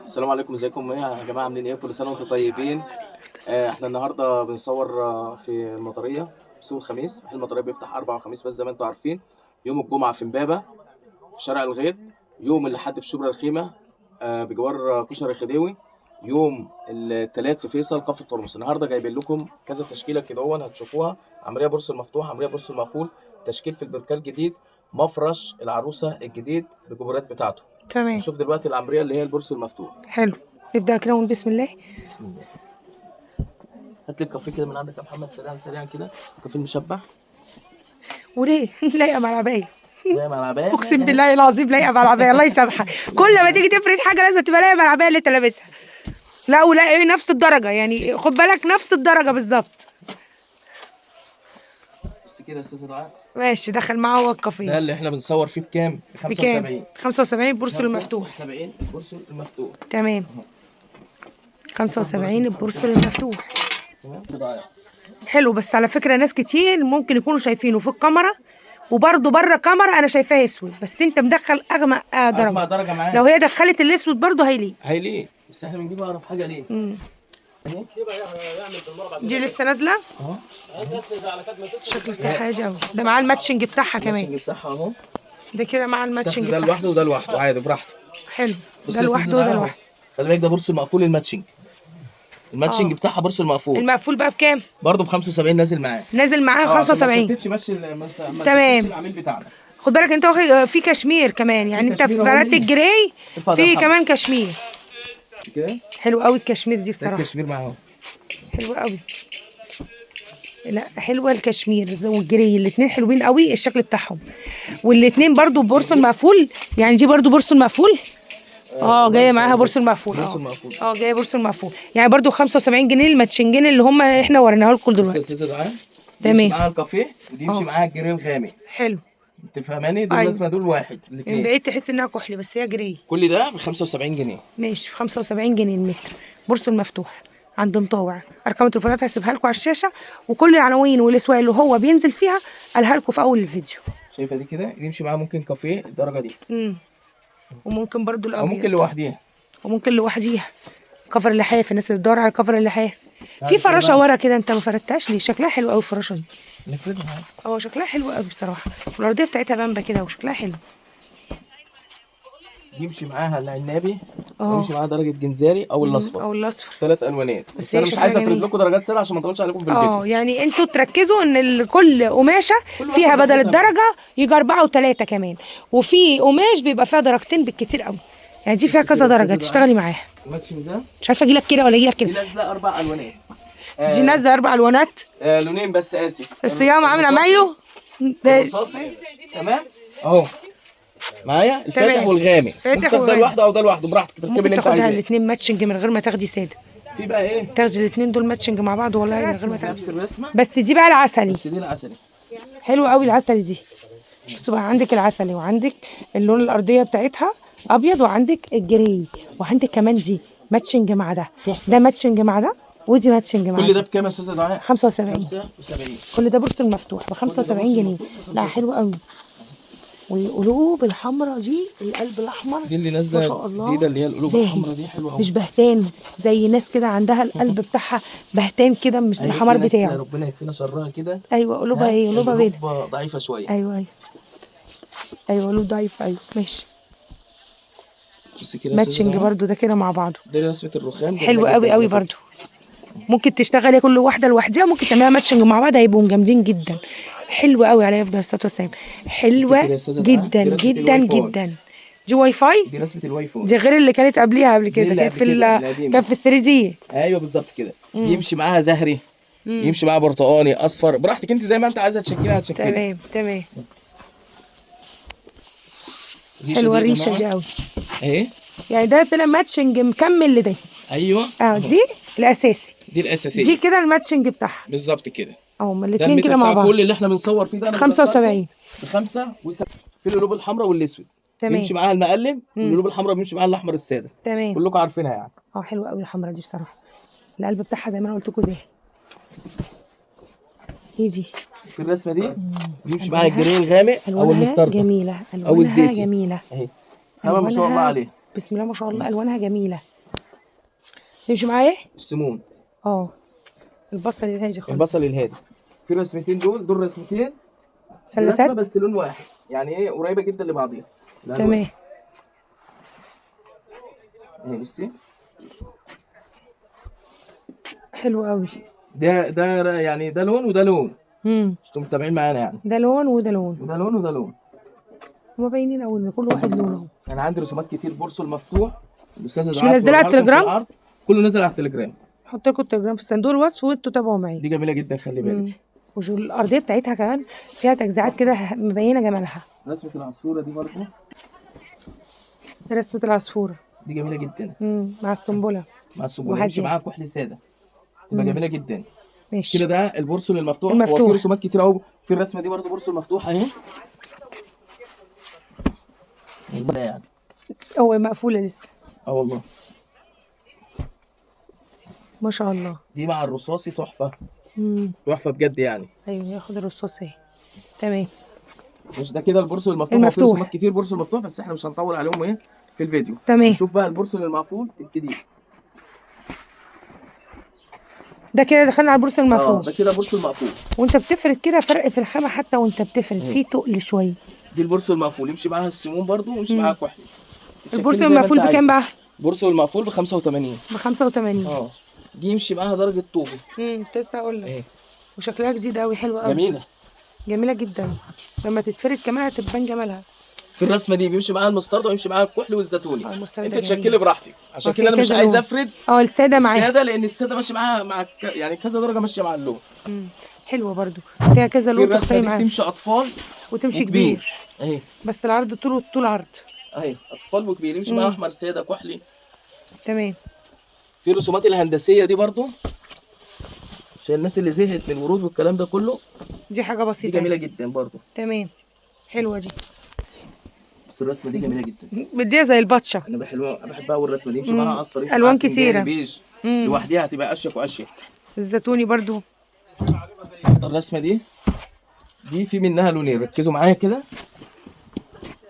السلام عليكم، ازيكم؟ ايه يا جماعه، عاملين ايه؟ كل سنة وانتم طيبين. احنا النهارده بنصور في المطريه في سوق الخميس. محل المطريه بيفتح اربع وخميس بس زي ما انتم عارفين. يوم الجمعة في امبابه في شارع الغيط، يوم الاحد في شبرا الخيمة بجوار كشري خديوي، يوم الثلاث في فيصل كفر ترمس. النهارده جايبين لكم كذا تشكيله كده اهو هتشوفوها. عملية بورس المفتوح، عملية بورس المقفول، تشكيل في البركال الجديد، مفرش العروسة الجديد بالجبرات بتاعته. تمام. نشوف دلوقتي العمرية اللي هي البورس المفتوح. حلو، نبدأ كده ونقول بسم الله. بسم الله. هات لي الكافيه كده من عندك يا محمد، سريعا سريعا كده. الكافيه المشبع وليه؟ لايقة مع العباية. زي مع العباية. اقسم بالله العظيم لايقة مع العباية، الله يسامحك. كل ما تيجي تفرد حاجة لازم تبقى لايقة مع العباية اللي انت لابسها. لا ولا ايه، نفس الدرجة يعني، خد بالك نفس الدرجة بالظبط. بس كده يا استاذ دعاء. ماشي، دخل معاه هو ده الكافيه. اللي احنا بنصور فيه بكام؟ ب بكام؟ 75. 75 البورصل المفتوح. 75 البورصل المفتوح. تمام، 75 البورصل المفتوح. تمام دعاء. حلو، بس على فكرة ناس كتير ممكن يكونوا شايفينه في الكاميرا وبرده بره الكاميرا انا شايفاه اسود، بس انت مدخل اغمق درجه. اغمق درجه معاه. لو هي دخلت الاسود برده هيليق. هيليق، بس احنا بنجيب اقرب حاجة ليه. دي لسه نازله اهو الشكل بتاعها حاجة قوي. ده مع ال matching بتاعها كمان. ال matching بتاعها اهو. ده كده مع ال matching تاخد ده بتاعها. لوحده وده لوحده عادي براحتك. حلو، بص ده يا أستاذ لوحده وده دعاء أهو. لوحده. خلي بالك ده بورصل مقفول. ال matching ال matching بتاعها بورصل مقفول. المقفول بقى بكام؟ برضه ب 75 نازل معاه. نازل معاها عشان ما 75. شتتش ماشي ما تمام. شتتش العميل بتاعنا. خد بالك انت واخد في كشمير كمان، يعني انت في كشمير أهو. بنات ال gray ارفع ده في يا محمد. كمان كشمير. كده حلو قوي الكشمير دي ده بصراحة. الكشمير معاه اهو. حلوة قوي. لا حلوة الكشمير وال gray الاثنين حلوين قوي الشكل بتاعهم، والاثنين برضو بورصل مقفول. يعني دي برضو بورصل مقفول. جاية معاها بورصل مقفول. بورصل مقفول. جاية بورصل مقفول، يعني برضو 75 جنيه ال matching ين اللي هم احنا وريناها لكم دلوقتي. استاذ دعاء. تمام. يمشي معاها الكافيه ودي يمشي معاها ال gray الغامق. حلو. انت فاهماني؟ دول أيوة. لازم دول واحد من الاثنين. بعيد تحس انها كحلي بس هي gray. كل ده ب 75 جنيه. ماشي، ب 75 جنيه المتر بورصل مفتوح عند مطاوع. ارقام التليفونات هسيبها لكم على الشاشة، وكل العناوين والاسواق اللي هو بينزل فيها قالها لكم في اول الفيديو. شايفه دي كده يمشي معاها ممكن كافيه الدرجة دي، وممكن برضو او الابيض، ممكن لوحديها. وممكن لوحديها. كفر اللحاف، الناس اللي بتدور على كفر اللحاف. في فراشه ورا كده انت ما فردتهاش ليه؟ شكلها حلو قوي الفراشة دي. نفردها عادي. اه شكلها حلو قوي بصراحة، والارضيه بتاعتها بامبه كده وشكلها حلو. يمشي معاها العنابي، اه. ويمشي معاها درجه جنزاري او الاصفر. او الاصفر. ثلاث الوانات. بس هي انا مش شكلها عايز افرد جميل. لكم درجات سرعة عشان ما اطولش عليكم في الفيديو. يعني انتوا تركزوا ان كل قماشة كل فيها واحدة بدل درجتها. الدرجة يجي 4 و3 كمان، وفي قماش بيبقى فيها درجتين بالكتير قوي. يعني دي فيها كذا درجه تشتغلي معاها. ال matching ده مش عارفه اجيلك كده ولا اجيلك دي كده. نازله اربع الوانات. دي نازله 4 الوانات. لونين بس، اسف. الصيام عامل عمايله. الرصاصي تمام اهو معايا الفاتح تمام. والغامق. فاتح ممكن تاخد ده وغامق. لوحده او ده لوحده براحتك، تركب ممكن اللي انت تاخدها عايزاه. الاثنين matching من غير ما تاخدي ساده. في بقى ايه؟ تاخدي الاثنين دول matching مع بعض والله من غير ما تاخدي. نفس الرسمة بس دي بقى العسلي. بس دي العسلي. حلو قوي العسلي دي. بصوا بقى، عندك العسلي وعندك اللون الارضية بتاعتها ابيض، وعندك ال gray، وعندك كمان دي matching مع ده. ده matching مع ده، ودي matching مع كل ده ده. بكام يا استاذه دعاء؟ 75. 75. كل ده بورصل مفتوح ب 75 جنيه. لا حلو قوي. والقلوب الحمراء دي، القلب الاحمر دي اللي نازله ما شاء الله جديدة اللي هي القلوب زاهي. الحمراء دي حلوة قوي. مش بهتان زي ناس كده عندها القلب بتاعها بهتان كده، مش أيوة، الحمار في ناس بتاعه. ربنا يكفينا شرها كده. ايوه قلوبها ها؟ ايه؟ قلوبها بيضة. القلوب ضعيفة شوية. ايوه ايوه ايوه قلوب ضعيفة. ايوه ماشي. بصي كده يا أستاذة matching دعاء. برضو ده كده مع بعضه. دي رسمه الرخام حلو جميلة قوي جداً قوي على فكرة. برضو. ممكن تشتغلي كل واحدة لوحدها، ممكن تعمليها matching مع بعض، هيبقوا جامدين جدا. حلوة قوي عليها افضل الصلاة والسلام. حلوة بصي كده يا أستاذة دعاء، جدا دي رسمة جدا الواي فاي. جدا. دي واي فاي، دي رسمه الواي فاي. دي غير اللي كانت قبليها قبل كده. اللي كانت قبل في كده، القديمة. كانت في 3 دي. ايوه بالظبط كده. يمشي معاها زهري، يمشي معاها برتقاني، اصفر، براحتك انت زي ما انت عايزه تشكلها هتشكلها. تمام تمام. الريشة حلوة دي يا الريشة جماعة. دي قوي. اهي. يعني ده طلع matching مكمل لده. ايوه دي الاساسي. دي الاساسية. دي كده ال matching بتاعها. بالظبط كده. هما ده الاثنين المتر كده مع بتاع بعض. كل اللي احنا بنصور فيه ده أنا 75. ب 75 في القلوب الحمراء والاسود. تمام. بيمشي معاها المقلم، والقلوب الحمراء بيمشي معاها الاحمر السادة. تمام. كلكم عارفينها يعني. حلوة قوي الحمرا دي بصراحة. القلب بتاعها زي ما انا قلت لكم زاهي. ايه دي؟ في الرسمة دي بيمشي معاها ال gray الغامق او الوانها المستردة جميلة. او الوانها الزيتي. جميلة. اهي خامة ما شاء الله ألوانها عليها. بسم الله ما شاء الله الوانها جميلة. يمشي معايا ايه؟ السمون. اه البصل الهادي خالص. البصل الهادي في رسمتين، دول رسمتين، دي رسمه مثلثات. بس لون واحد، يعني ايه قريبه جدا لبعضيها. تمام. ايه بصي حلو قوي. ده يعني ده لون وده لون. انتوا متابعين معانا يعني. ده لون وده لون. وده لون وده لون. هما باينين قوي ان كل واحد لون اهو. انا عندي رسومات كتير بورسل مفتوح. الاستاذة مش منزلها على التليجرام؟ كله نزل على التليجرام. هحط لكم التليجرام في صندوق الوصف وانتوا تابعوا معايا. دي جميلة جدا خلي بالك. والارضيه بتاعتها كمان فيها تجزيعات كده مبينة جمالها. رسمه العصفوره دي برضه. رسمه العصفوره دي جميلة جدا. مع السنبله. مع السنبله يمشي معاها كحل ساده، تبقى جميلة جدا. ماشي كده. ده البورسل المفتوح. هو في رسومات كتير اهو. في الرسمة دي برضه بورسل مفتوح اهي. يعني هو مقفولة لسه. اه والله ما شاء الله. دي مع الرصاصي تحفة. تحفة بجد يعني. ايوه ياخد الرصاصي. تمام. مش ده كده البورسل المفتوح. هو في رسومات كتير بورسل مفتوح بس احنا مش هنطول عليهم ايه في الفيديو. تمام. نشوف بقى البورسل المقفول الجديد. ده كده دخلنا على البورسل المقفول. ده كده بورسل مقفول. وانت بتفرد كده فرق في الخامة حتى وانت بتفرد في تقل شوية. دي البورسل المقفول يمشي معاها السموم برضو ويمشي معاها كحلي. البورسل المقفول بكام بقى؟ البورسل المقفول ب 85. ب 85. دي يمشي معاها درجه طوبي. كنت لسه هقول لك. وشكلها جديد قوي، حلوة قوي. جميلة. جميلة جدا. لما تتفرد كمان هتبان جمالها. في الرسمة دي بيمشي معاها المستردة ويمشي معاها الكحل والزيتوني. انت تشكلي براحتك، عشان كده انا مش عايز افرد السادة معاها. السادة لان السادة ماشي معاها مع يعني كذا درجه ماشية مع اللون. حلوة برضو، فيها كذا لون تختاري معاها. تمشي اطفال وتمشي كبير اهي، بس العرض طول والطول عرض اهي، اطفال وكبير يمشي معاها احمر ساده كحلي. تمام. في الرسومات الهندسية دي برضو عشان الناس اللي زهقت من الورود والكلام ده كله، دي حاجة بسيطة، دي جميلة جدا برضو. تمام، حلوة دي. بس الرسمة دي جميلة جدا، مديها زي الباتشه. انا بحبها قوي الرسمة دي. يمشي معاها اصفر، يمشي الوان كتيرة، بيج لوحديها هتبقى اشيك واشيك. الزيتوني برضو. الرسمة دي في منها لونين، ركزوا معايا كده.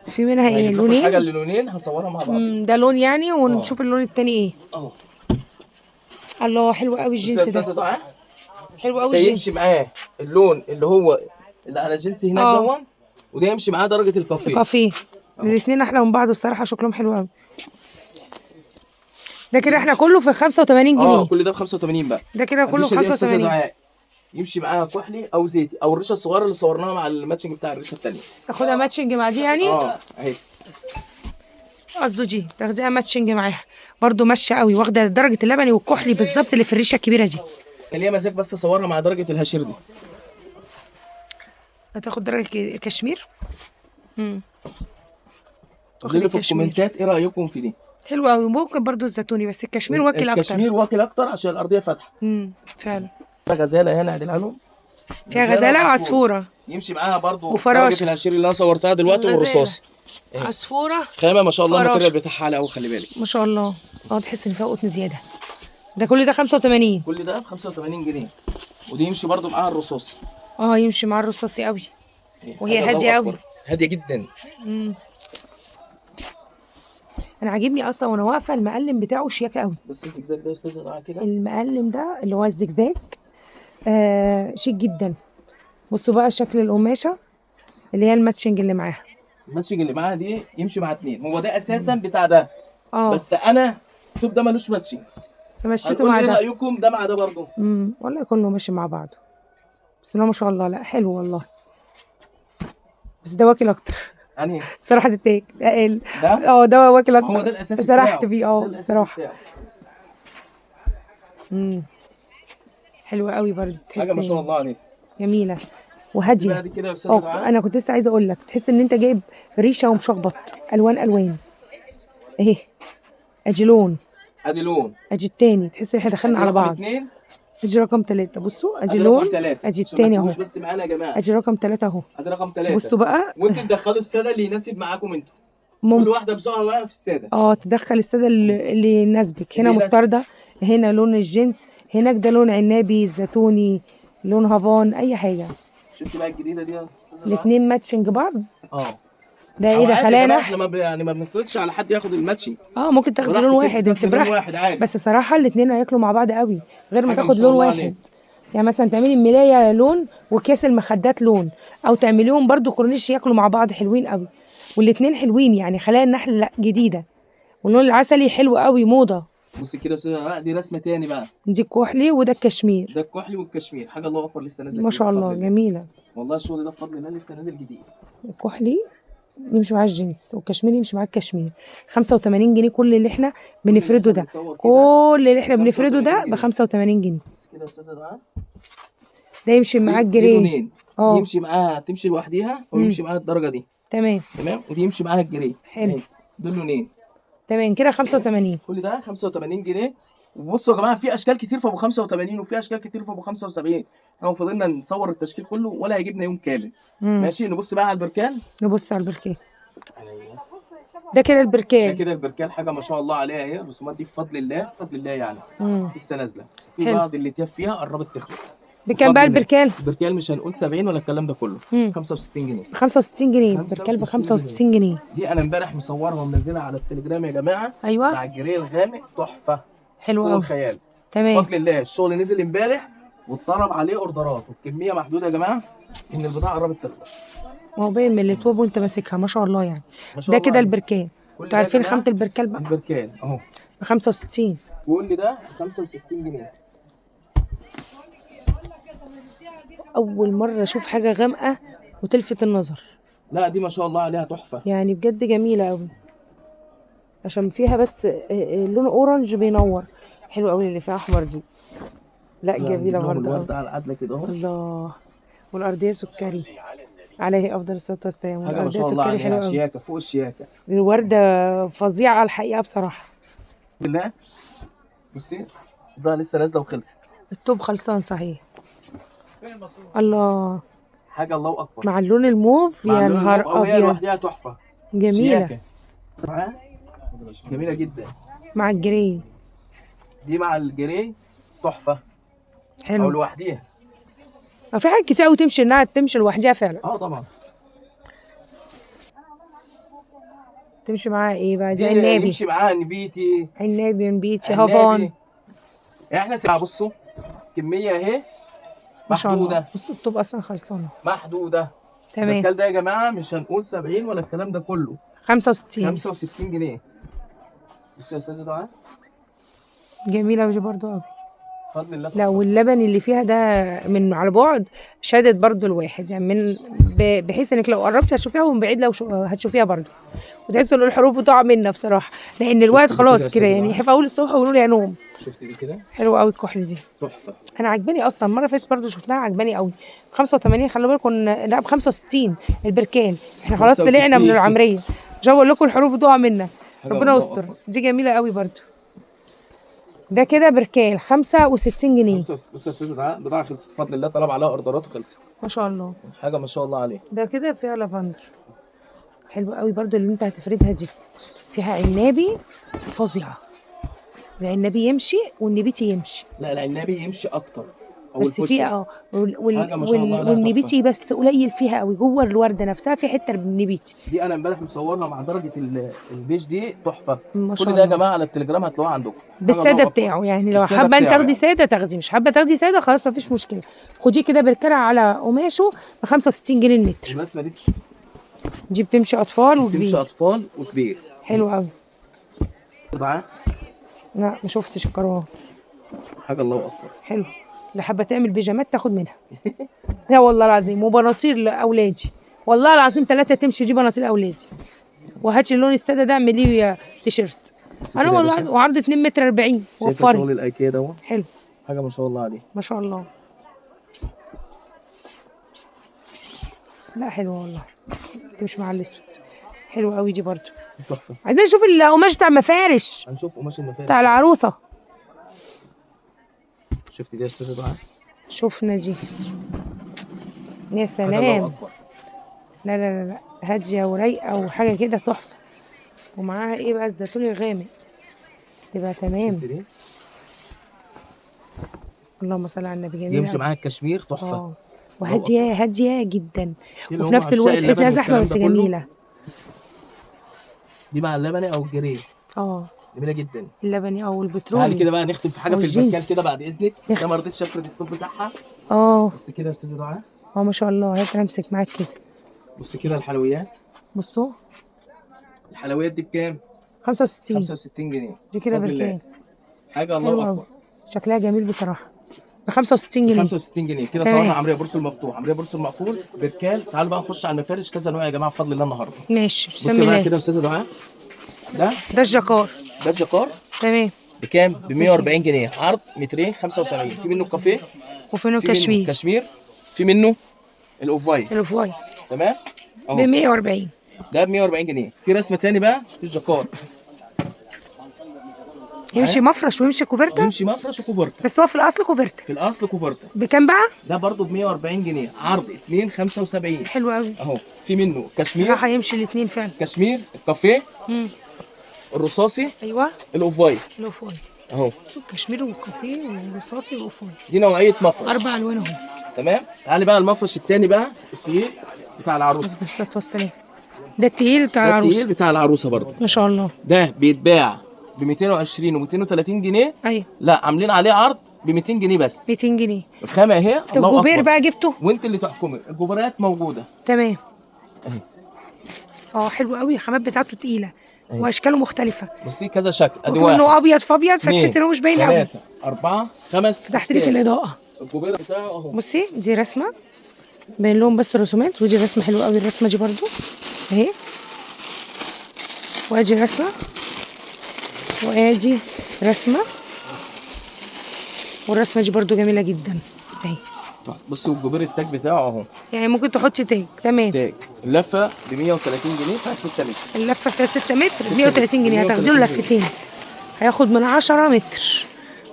في منها ايه؟ لونين؟ حاجة اللي لونين هصورها مع بعض. ده لون يعني، ونشوف اللون التاني ايه. اهو. الله، حلو قوي الجنس ده. حلو قوي الجنس. يمشي معاه اللون اللي هو اللي على الجنس هناك دوت، وده يمشي معاه درجه الكافيه. الكافيه الاثنين احلى من بعض الصراحة، شكلهم حلو قوي. ده كده احنا كله في 85 جنيه. كل ده ب 85 بقى. ده كده كله ب 85. يمشي معاها كحلي او زيتي او الريشة الصغيرة اللي صورناها مع ال matching بتاع الريشة الثانية. تاخدها matching مع دي يعني؟ اهي قصده دي تاخديها matching معاها برده، ماشية قوي، واخده درجه اللبني والكحلي بالظبط اللي في الريشة الكبيرة دي. كان ليا مزاج بس اصورها مع درجه الهشير دي. هتاخد درجه كشمير. قولوا لي في الكومنتات ايه رايكم في دي. حلوة قوي. ممكن برده الزيتوني، بس الكشمير واكل اكتر. الكشمير واكل اكتر عشان الارضية فاتحة. فعلا. غزاله هنا اديلها لهم، فيها غزاله وعصفوره يمشي معاها برده، وفراشه. درجه الهشير اللي انا صورتها دلوقتي، والرصاصي. عصفوره خامة ما شاء الله، ال material بتاعها عالي قوي، خلي بالك. ما شاء الله. تحس ان فيها قطن زيادة. ده كل ده 85. كل ده ب 85 جنيه. ودي يمشي برده معاها الرصاصي. يمشي معاها الرصاصي قوي، وهي هادية قوي، هادية جدا. انا عاجبني اصلا وانا واقفة المقلم بتاعه شياكه قوي. بس الزجزاج ده يا استاذه دعاء كده، المقلم ده اللي هو الزجزاج شيك جدا. بصوا بقى شكل القماشه اللي هي ال matching اللي معاها. ال matching اللي معاها دي يمشي مع اتنين، هو ده اساسا بتاع ده. بس انا الثوب ده ملوش matching، فمشيته مع ده. ايه رايكم ده مع ده برضه؟ والله كله ماشي مع بعضه. بس ما شاء الله، لا حلو والله. بس ده واكل اكتر يعني الصراحة. ده ده ده ده واكل اكتر، هو ده الاساسي سرحت فيه. الصراحة حلوة قوي برضه، حاجة ما شاء الله عليك، جميلة وهاديه. كده يا استاذه دعاء، انا كنت لسه عايزه اقول لك، تحس ان انت جايب ريشه ومشخبط الوان الوان. اهي ادي لون، ادي لون، ادي التاني، تحس ان احنا دخلنا على بعض. ادي رقم 3. بصوا ادي لون، ادي التاني اهو. بس معانا يا جماعة، ادي رقم 3 اهو، ادي رقم 3. بصوا بقى، وانتوا تدخلوا السادة اللي يناسب معاكم انتوا. كل واحدة بذوقها بقى في السادة. تدخل السادة اللي يناسبك. هنا مستردة، هنا لون الجنس، هناك ده لون عنابي، زيتوني، لون هافان، اي حاجة. شفت بقى الجديدة دي يا استاذه؟ الاثنين matching بعض. ده ايه ده؟ خلايا نحل. احنا ما يعني ما بنفرضش على حد ياخد ال matching. ممكن تاخدي لون واحد انت براحتك، بس صراحة الاثنين هياكلوا مع بعض قوي غير ما تاخد لون واحد. يعني مثلا تعملي الملايه لون وكيس المخدات لون، او تعمليهم برضو كورنيش ياكلوا مع بعض، حلوين قوي. والاثنين حلوين يعني. خلايا النحل لا جديدة، واللون العسلي حلو قوي موضة. بصي كده يا دي رسمه تاني بقى، دي الكحلي وده الكشمير. ده الكحلي والكشمير، حاجة الله اكبر لسه نازله ما شاء الله جميلة والله. الشغل ده بفضل الله لسه نازل جديد. الكحلي يمشي معاه الجينز، والكشمير يمشي معاه الكشمير. 85 جنيه كل اللي احنا بنفرده ده، كل اللي احنا بنفرده ده ب 85 جنيه. بصي كده يا استاذه دعاء، ده يمشي معاه ال gray، يمشي معاها، تمشي لوحديها او يمشي معاها الدرجة دي. تمام تمام، ودي يمشي معاها ال gray. حلو، دول لونين. تمام كده 85. كل ده 85 جنيه. وبصوا يا جماعة في اشكال كتير في ابو 85، وفي اشكال كتير في ابو 75. احنا لو فضلنا نصور التشكيل كله ولا هيجيبنا يوم كامل. ماشي، نبص بقى على البركان. نبص على البركان. ده كده البركان، ده كده البركان، حاجة ما شاء الله عليها اهي. الرسومات دي بفضل الله، بفضل الله يعني لسه نازله. في بعض اللي تياب فيها قربت تخلص. بكام بقى البركان؟ البركان مش هنقول 70 ولا الكلام ده كله، 65 جنيه. 65 جنيه البركان ب 65 جنيه. دي انا امبارح مصورها ومنزلها على التليجرام يا جماعة. ايوه، مع ال gray الغامق، تحفة، حلو فوق قوي الخيال. تمام، بفضل الله الشغل نزل امبارح واتطلب عليه اوردرات، والكميه محدودة يا جماعة، ان البضاعة قربت تخلص. ما هو باين من التوب وانت ماسكها ما شاء الله يعني. ده كده البركان. انتوا عارفين خامة البركان بقى؟ البركان اهو ب 65. كل ده 65 جنيه. اول مرة اشوف حاجة غامقه وتلفت النظر. لا دي ما شاء الله عليها تحفة يعني، بجد جميلة قوي، عشان فيها بس لون orange بينور. حلو قوي اللي فيها احمر دي، لا جميلة برضه. الورده على العدله كده اهو. الله، والارضيه سكري، عليه افضل الصلاة والسلام. حاجة ما شاء الله عليها، شياكه فوق الشياكه. الورده فظيعة الحقيقة بصراحة. بالله بصي ده لسه نازله وخلصت. التوب خلصان صحيح. الله، حاجة الله اكبر مع اللون الموف، يا نهار ابيض، لوحدها تحفة جميلة. جميلة جدا مع ال gray دي، مع ال gray تحفة حلو، او لوحديها. في حاجات كتير قوي تمشي، انها تمشي لوحديها فعلا. طبعا. تمشي معاها ايه بقى؟ دي عنابي، يمشي معاها نبيتي، عنابي، نبيتي، هافان. احنا بصوا كمية اهي محدودة. بصوا الطوب اصلا خلصانه، محدودة. تمام. البركال ده يا جماعة مش هنقول 70 ولا الكلام ده كله، 65. 65 جنيه. بصي يا استاذه دعاء، جميلة ودي برضو قوي بفضل الله. لا واللبن اللي فيها ده من على بعد شادد برضو الواحد يعني، من بحيث انك لو قربتي هتشوفيها، ومن بعيد لو هتشوفيها برضو، وتحس ان الحروف بتقع منا بصراحة، لان الوقت خلاص كده يعني. في اول الصبح ونقول يا نوم. شفتي دي كده؟ حلوة قوي الكحل دي، تحفة. انا عجباني اصلا. المرة اللي فاتت برضو شفناها عجباني قوي. 85، خلي بالكم، لا ب 65 البركان. احنا خلاص طلعنا من العمرية، مش هقول لكم الحروف بتقع منا، ربنا يستر. دي جميلة قوي برضو. ده كده بركان 65 جنيه. بص يا استاذه دعاء، بضاعة خلصت بفضل الله، طلب عليها اوردرات وخلصت ما شاء الله، حاجة ما شاء الله عليها. ده كده فيها لافندر حلو قوي برضو اللي انت هتفردها دي، فيها عنابي فظيعة. العنابي يمشي والنبيتي يمشي. لا العنابي يمشي اكتر، بس فيها والنبيتي بس قليل فيها قوي. جوه الورده نفسها في حتة بالنبيتي دي. انا امبارح مصورها مع درجه البيج دي تحفة. كل ده يا جماعة على التليجرام هتلاقوه عندكم بالساده بتاعه يعني. لو حابة انت تاخدي ساده تاخدي، مش حابة تاخدي ساده خلاص مفيش مشكلة. خديه كده بركله على قماشة ب 65 جنيه المتر. الرسمة دي بتمشي اطفال وكبير، بتمشي اطفال وكبير. حلو قوي. لا ما شفتش الكروان، حاجة الله اكبر. حلو. اللي حابة تعمل بيجامات تاخد منها. لا والله العظيم، وبناطيل لاولادي والله العظيم 3 تمشي دي بناطيل اولادي. وهاتي اللون السادة ده اعمليه تيشيرت. انا والله وعرض 2 متر 40. وفري شغل الايكيا ده حلو، حاجة ما شاء الله عليه، ما شاء الله. لا حلوة والله، تمشي مع الاسود. حلوة قوي دي برضو تحفة. عايزين نشوف القماش بتاع المفارش. هنشوف قماش المفارش بتاع العروسة. شفتي دي يا استاذه دعاء؟ شفنا دي، يا سلام. لا لا لا لا، هادية ورايقه وحاجه كده تحفة. ومعاها ايه بقى؟ الزيتون الغامق، تبقى تمام. اللهم صل على النبي. جميلة، يمشي معاها الكشمير تحفة. وهاديه هادية جدا، وفي نفس الوقت فيها زحمة بس جميلة. دي مع اللبني او ال gray. جميلة جدا. اللبني او البترولي. تعالي كده بقى نختم في حاجة أو في المكان الجينز. كده بعد اذنك. بس انا ما رضيتش افرد التوب بتاعها. بس كده يا استاذه دعاء. ما شاء الله. هات امسك معاك كده. بص كده الحلويات. بصوا الحلويات دي بكام؟ 65. 65 جنيه. دي كده بفضل الله. بالكام؟ حاجة الله حلوة اكبر. قوي، شكلها جميل بصراحة. ب 65 جنيه. 65 جنيه كده. تمام. صورنا عمرية بورصل مفتوح، عمرية بورصل مقفول، بركال. تعالوا بقى نخش على المفارش كذا نوع يا جماعة بفضل الله النهارده. ماشي. بصي بسم بقى الله. كده يا استاذه دعاء، ده ده الجاكار. ده الجاكار. تمام. بكام؟ ب 140 جنيه، عرض مترين 75. في منه الكافيه، وفي منه في منه كشمير. كشمير، في منه ال off white. ال off white. تمام ب اهو. 140. ده ب 140 جنيه. في رسمه تاني بقى في الجاكار. يمشي مفرش ويمشي كوفرتا. يمشي مفرش وكوفرتا. بس هو في الاصل كوفرتا. في الاصل كوفرتا. بكام بقى؟ ده برضو ب 140 جنيه، عرض 2.75. حلو قوي. اهو في منه كشمير. راح يمشي الاثنين فعلا. كشمير، الكافيه، الرصاصي، ايوه. ال off white. ال off white. اهو. الكشمير والكافيه والرصاصي وال off white. دي نوعية مفرش. اربع الوان اهو. تمام. تعالي بقى المفرش الثاني بقى التقيل بتاع العروسة. بالصلاة والسلام. ده التقيل بتاع ده العروسة. التقيل بتاع العروسة برضو. ما شاء الله. ده بيتباع ب 220 و 230 جنيه. ايوه. لا عاملين عليه عرض ب 200 جنيه بس. 200 جنيه. الخامة اهي. طب الله الجوبير اكبر. بقى جبته؟ وانت اللي تحكمي، الجوبرات موجودة. تمام. اهي. حلو قوي، الخامات بتاعته تقيلة أهي. واشكاله مختلفة. بصي كذا شكل. ادي وكمان واحد، انه ابيض في ابيض فتحس اتنين، ان هو مش باين قوي. 3 4 5. فتحت لك الاضاءة. الجوبير بتاعه اهو. بصي دي رسمه باين لهم بس الرسومات، ودي رسمه حلوة قوي الرسمة دي برضو اهي. وادي رسمه، وادي رسمه، والرسمه دي برضو جميلة جدا اهي. بصي والجوبير التاج بتاعه اهو. يعني ممكن تحطي تاج. تمام. تاج. اللفة ب 130 جنيه فيها 6 متر. اللفة فيها 6 متر ب 130 جنيه. هتاخدي له لفتين، هياخد من 10 متر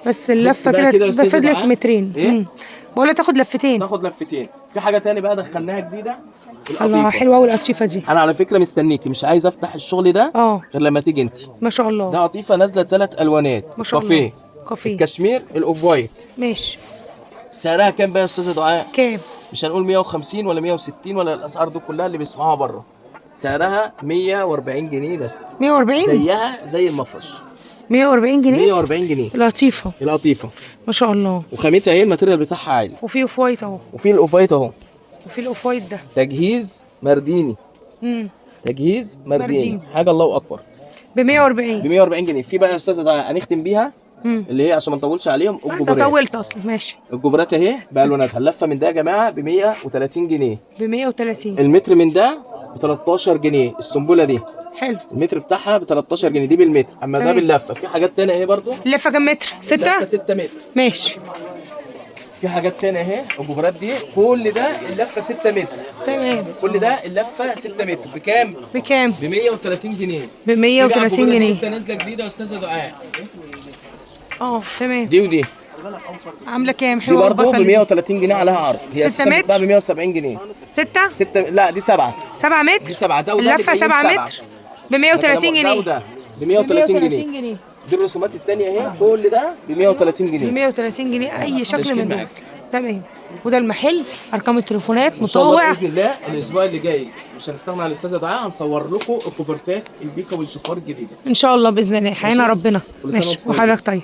بس اللفة بقى كده كده يا أستاذة تفضل لك دعاء. مترين. إيه؟ بقول لها تاخد لفتين. تاخد لفتين. في حاجة تاني بقى دخلناها جديدة، الله القطيفه. حلوة قوي القطيفه دي. انا على فكرة مستنيكي، مش عايز افتح الشغل ده غير لما تيجي انت. ما شاء الله. ده قطيفة نازله 3 الوانات. ما شاء الله. كافيه، كافيه، الكشمير، ال off white. ماشي. سعرها كام بقى يا استاذه دعاء؟ كام؟ مش هنقول 150 ولا 160 ولا الاسعار دي كلها اللي بيسمعوها بره. سعرها 140 جنيه بس. 140؟ زيها زي المفرش. 140 جنيه؟ 140 جنيه. لطيفة. القطيفه. ما شاء الله. وخامتها ايه، ال material بتاعها عالي. وفي off white اهو. وفي ال off white اهو. وفي ال off white ده. تجهيز مرديني. تجهيز مرديني. مرديني. حاجة الله اكبر. ب 140. ب 140 جنيه. في بقى يا استاذه دعاء هنختم بيها اللي هي عشان ما نطولش عليهم، انت الجبرات. طولت اصلا. ماشي. الجبرات اهي بالواناتها. اللفة من ده يا جماعة ب 130 جنيه. ب 130. المتر من ده ب 13 جنيه. السنبله دي حلو. المتر بتاعها ب 13 جنيه، دي بالمتر. اما ده تمام. باللفه. في حاجات تانية اهي برضو. اللفة كام متر؟ اللفة 6؟ 6 متر. ماشي. في حاجات تانية اهي الجبرات دي، كل ده اللفة 6 متر. تمام. كل ده اللفة 6 متر بكام؟ بكام؟ ب 130 جنيه. ب 130 جنيه. لسه نازله جديدة يا استاذه دعاء. تمام. دي ودي. عامله كام؟ دي حلوة برضه ب البصل. 130 جنيه عليها عرض. هي 6 اساسا متر؟ بتتباع ب 170 جنيه. 6؟ 6 لا دي 7. 7 متر؟ دي 7. ده وده اللفة الاتنين 7 سبعة. متر ب 130 ده جنيه. وده ب 130 جنيه. دي الرسومات الثانية اهي، كل ده ب 130 ب جنيه. 130 جنيه اي شكل تشكيل من دول. معاك. تمام. وده المحل، ارقام التليفونات، ان شاء الله مطوع. باذن الله الاسبوع اللي جاي مش هنستغنى عن الاستاذة دعاء، هنصور لكم الكوفرتات البيكا والجيكار الجديدة ان شاء الله باذن الله. حيانا ربنا. كل سنة ماشي. وأنتم طيبين. وحضرتك طيب.